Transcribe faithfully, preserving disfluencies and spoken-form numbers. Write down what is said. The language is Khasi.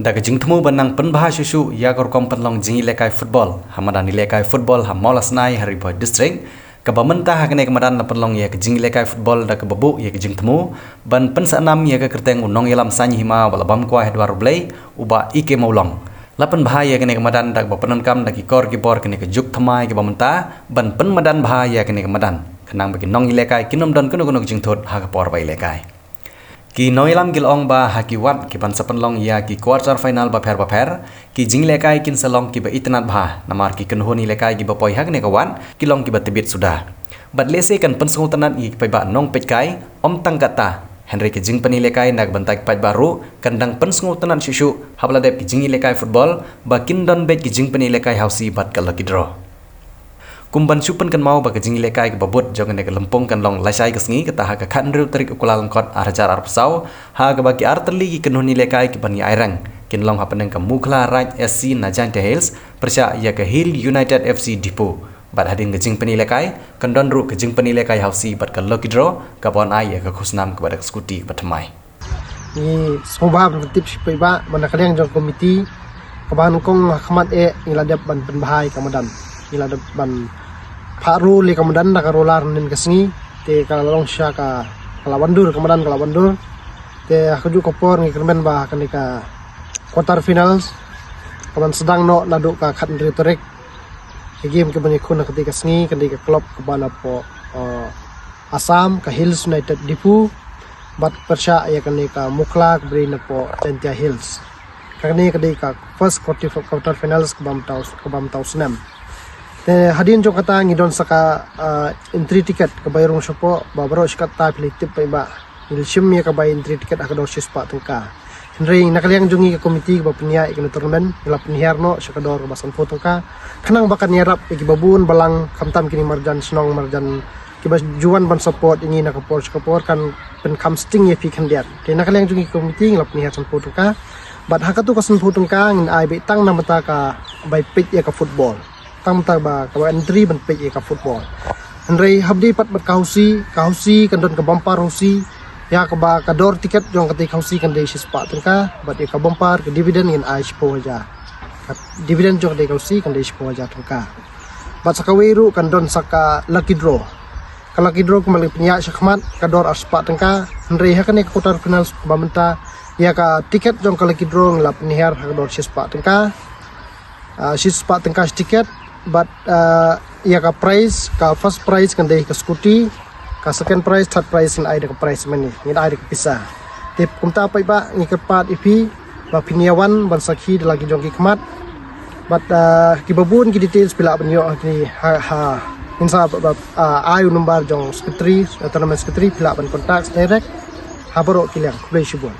Da ka jingthmu ban nang pynbha shuh shuh ïa ka rukom pynlong jingïalehkai football ha madan ïalehkai football ha Mawlasnai ha Ri Bhoi District, kaba mynta ha kane ka madan la pynlong ïa ka jingïalehkai football da kaba buh ïa ka jingthmu ban pynsah nam ïa ka kyrteng u nongïalam saiñ hima ba la bam kwai ha dwar U Blei, u Bah E K Mawlong. La pynbha ïa kane ka madan da kaba pyndonkam da ki kor ki bor kane ka juk thymmai kaba mynta ban pynmadan bha ïa kane ka madan, khnang ba ki nongïalehkai kin ym don kano kano ka jingthut ha ka por ba ïalehkai. Ki nongïalam ki la ong ba ha ki wat ki ban sa pynlong ïa ki quarter final bapher bapher, ki jingïalehkai kin sa long kiba itynnad bha, namar ki kynhun ïalehkai kiba poi ha kane ka wat ki long kiba tbit suda. Bad lehse kan pynsngewtynnad ïa ki paidbah nongpeitkai, ym tang katta, hynrei ka jingpynïalehkai na ka bynta ki paidbah ruh kan dang pynsngewtynnad shuh shuh haba la dep ki jingïalehkai football ba kin don beit ki jingpynïalehkai hausi bad ka lucky draw. Kum ban shu pynkynmaw ba ka jingïalehkai kaba bud jong kane ka lympung kan long lashai ka sngi, kata ha ka khathynriew tarik u Kyllalyngkot ar hajar arphew saw, ha kaba ki artylli ki kynhun ïalehkai ki ban ïa ai reng kin long hapdeng ka Mukhla Raj S C na Jaintia Hills pyrshah ïa ka Hill United F C Diphu. Bad hadien ka jingpynïalehkai kan don ruh ka jingpynïalehkai hausi bad ka lucky draw kaba yn ai ïa ka khusnam kaba da ka scooty kaba thymmai. Ngi sngewbha ban pyntip sha ki paidbah ba na ka liang jong ka komiti kaba nyngkong ha khmat eh ngi la dep ban pynbha ïa ka madan. Ngi la dep ban phah rule ïa ka madan da ka roller hynnin ka sngi. Te ka la long sha ka, ka la wandur, ka madan ka la wandur. Te ha kajuh ka por ngi kyrmen ba ha kane ka quarter finals ka ban sdang noh naduh ka khathynriew tarik. Ka game ka ban ïakhun ha katei ka sngi kan dei ka club kaba na poh, uh, Assam, ka Hills United Diphu, bad pyrshah ïa kane ka Mukhla kaba dei na poh Jaintia Hills. Kane ka dei ka first quarter, quarter finals kaba mynta u, kaba mynta u snem. Te hadien jong kata ngi don sa ka, uh, entry ticket kaba ïa rung shapoh, ba baroh shi katta phi la tip paidbah. Ngi la shim ïa ka bai entry ticket ha ka dor shispah tyngka. Hynrei na ka liang jong ngi ka komiti kaba pynïaid ïa kane ka tournament, ngi la pynhiar noh sha ka dor kaba sanphew tyngka. Khnang ba kan ïarap ïa kiba bun balang, khamtam kine marjan shnong marjan kiba ju wan ban support ïa ngi na ka por sha ka por, kan pynkham sting ïa phi khyndiat. Te na ka liang jong ngi ka komiti ngi la pynhiar sanphew tyngka. Bad ha katu ka sanphew tyngka ngin ai beit tang na bynta ka bai peit ïa ka football. Tang bynta ba ka entry ban peit ïa ka football. Hynrei haba ïadei pat bad ka hausi, ka hausi kan don ka bumper hausi, ïa kaba ka dor ticket jong katei ka hausi kan dei shispah tyngka, bad ïa ka bumper, ka dividend ngin ai shiphew hajar. Ka dividend jong katei ka hausi kan dei shiphew hajar tyngka. Bad sa kawei ruh kan don sa ka lucky draw. Ka lucky draw kumba la pynïaid sha khmat, ka dor arspah tyngka, hynrei ha kane ka quarter finals ba mynta, ïa ka ticket jong ka lucky draw ngi la pynhiar ha ka dor shispah tyngka. Ah, shispah tyngka shi ticket, bad, ah, ïa ka prize, ka first prize kan dei ka scooty, ka second prize, third prize ngin ai da ka prize money, ngin ai da ka pisa. Te kumta paidbah ngi kyrpad ïa phi ba phin ïa wan ban sakhi da la ki jong ki khmat. Bad, ah, kiba bun ki details phi lah ban ïoh ha kine ha, ha, ngin sa ba, ba, ah, ai u number jong secretary, ah, tournament secretary, phi lah ban contact direct. Ha baroh ki liang, khublei shibun.